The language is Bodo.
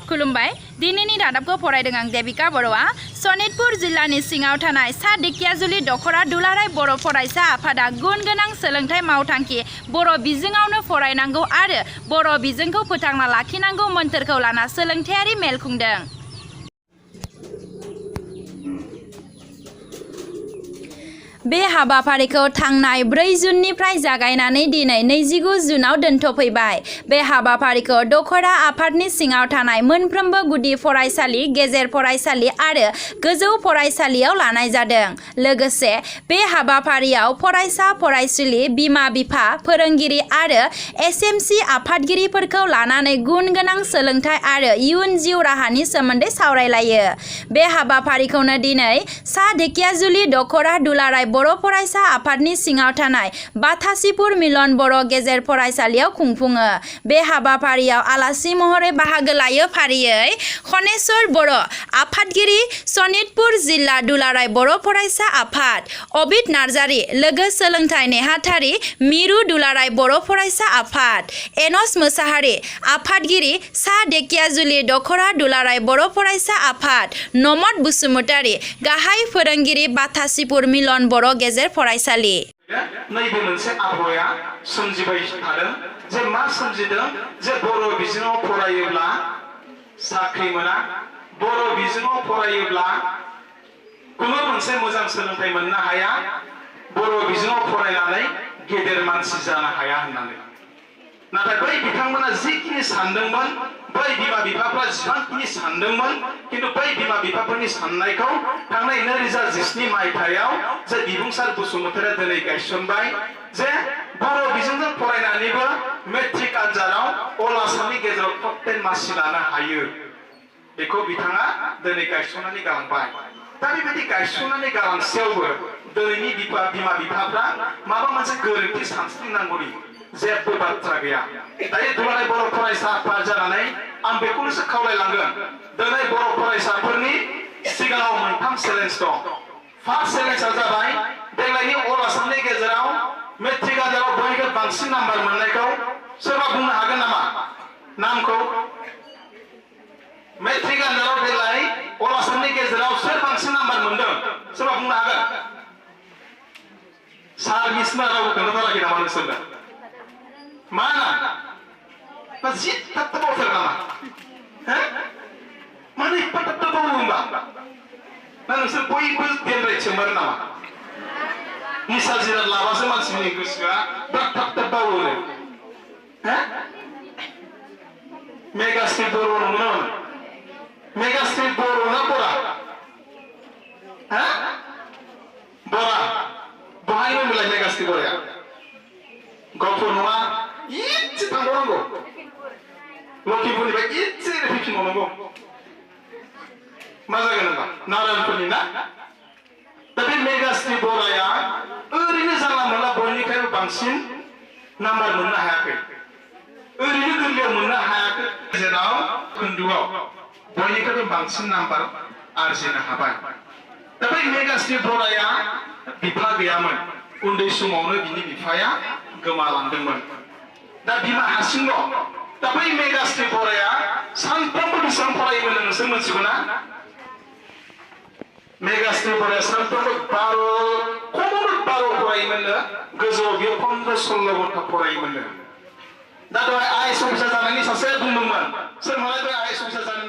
खुलुमबाय दिनैनि रादाबखौ फरायदों आं देबिका बर'आ सनितपुर जिल्लानि सिङाव थानाय सा धेकियाजुलि दखरा दुलाराय बर' फरायसा आफादा गुन गोनां सोलोंथाइ मावथांखि बर' बिजोङावनो फरायनांगौ आरो बर' बिजोंखौ फोथांना लाखिनांगौ मोन्थोरखौ लाना सोलोंथायारि मेल खुंदों। बे हाबाफारिखौ थांनाय 4 जुननिफ्राय जागायनानै दिनै 29 जुनाव दोनथ'फैबाय। बे हाबाफारिखौ दखरा आफादनि सिङाव थानाय मोनफ्रोमबो गुदि फरायसालि, गेजेर फरायसालि आरो गोजौ फरायसालियाव लानाय जादों। लोगोसे बे हाबाफारियाव फरायसा फरायसुलि, बिमा-बिफा, फोरोंगिरि आरो एसएमसि आफादगिरिफोरखौ लानानै गुन गोनां सोलोंथाइ आरो इयुन जिउ राहानि सोमोन्दै सावरायलायो। बे हाबाफारिखौनो दिनै सा धेकियाजुलि दखरा दुलाराय बर' फरायसा आफादनि सिङाव थानाय बाथासिपुर मिलन बर' गेजेर फरायसालियाव खुंफुङो। बे हाबाफारियाव आलासि महरै बाहागो लायो फारियै खनेश्वर बर' आफादगिरि, सनितपुर जिल्ला दुलाराय बर' फरायसा आफाद, अबित नार्जारि लोगो सोलोंथाइ नेहाथारि, मिरु दुलाराय बर' फरायसा आफाद, एनस मोसाहारि आफादगिरि, सा धेकियाजुलि दखरा दुलाराय बर' फरायसा आफाद, नमद बसुमतारि गाहाय फोरोंगिरि, बाथासिपुर मिलन बर' गेजेर फरायसालि। नैबे मोनसे आबहावाया सोमजिबाय थादों जे मा सोमजिदों जे बर' बिजोङाव फरायोब्ला साख्रि मोना, बर' बिजोङाव फरायोब्ला कुनु मोनसे मोजां सोलोंथाइ मोननो हाया, बर' बिजोङाव फरायनानै गेदेर मानसि जानो हाया होननानै। नाथाय बै बिथांमोना जिखिनि सानदोंमोन, बै बिमा-बिफाफ्रा जेसेबांखिनि सानदोंमोन, किन्तु बै बिमा-बिफाफोरनि साननायखौ थांनाय 2017 मायथाइयाव जे बिबुंसार बसुमतारिया दिनै गायसनबाय जे बर' बिजोंजों फरायनानैबो मेट्रिक आनजादाव अल आसामनि गेजेराव टप 10 मासि लानो हायो, बेखौ बिथाङा दिनै गायसननानै गालांबाय। दा बेबायदि गायसननानै गालांसेयावबो दिनैनि बिमा-बिफाफ्रा माबा मोनसे गोरोन्थि सानस्रिनांगौनि जेबो बाथ्रा गैया। दायो दुलाराय बर' फरायसा आफाद जानानै आं बेखौल'सो खावलायलांगोन, दिनै बर' फरायसाफोरनि सिगाङाव मोनथाम चेलेन्ज दं। फार्स्ट चेलेन्जआ जाबाय देग्लायनि अल आसामनि गेजेराव मेट्रिक आनजादाव बयनिख्रुइ बांसिन नाम्बार मोननायखौ सोरबा बुंनो हागोन नामा? नामखौ मेट्रिक आनजादाव देग्लाय अल आसामनि गेजेराव सोर बांसिन नाम्बार मोनदों सोरबा बुंनो हागोन? सार्भिसना रावबो खोन्थाथाराखै नामा नोंसोरनो? मा ना जि थाब बावथार नामा? मानो एफा थाब बावो होनबा? ना नोंसोर बयबो देनद्राय सोंबार नामा? निसा जिराद लाबासो मानसिनि गोसोआ बिराद थाब बावो। मेगास्ट्रिट बर' नंगौना नङा? मेगास्ट्रिट बर' ना बरा? बरा बहाय मोनलाय मेगास्ट्रिट बराया? गफुर नङा, इसे थांबावनांगौ, लखिमपुरनिफ्राय इसे फैफिनबावनांगौ। मा जागोन होनबा? नारायणपुरनि ना? दा बे मेगास्ट्रिट बराया ओरैनो जानला मोनला बयनिफ्रायबो बांसिन नाम्बार मोननो हायाखै, ओरैनो गोरलैयाव मोननो हायाखै, जेराव खोन्दोआव बयनिख्रुइबो बांसिन नाम्बार आरजिनो हाबाय। दा बै मेगास्ट्रिट बराया बिफा गैयामोन, उन्दै समावनो बिनि बिफाया गोमालांदोंमोन। दा बिमा हारसिंल'। दा बै मेगास्ट्रिट बराया सानफ्रोमबो बेसेबां फरायोमोन नोंसोर मिथिगौ ना? मेगास्ट्रिट बराया सानफ्रोमबो 12 फरायोमोननो, गोजौआव बियो 15-16 घन्टा फरायोमोननो। दा दहाय आइएएस अफिसार जानायनि सासे बुंदोंमोन, सोर मालाय दहाय आइएएस अफिसार जानो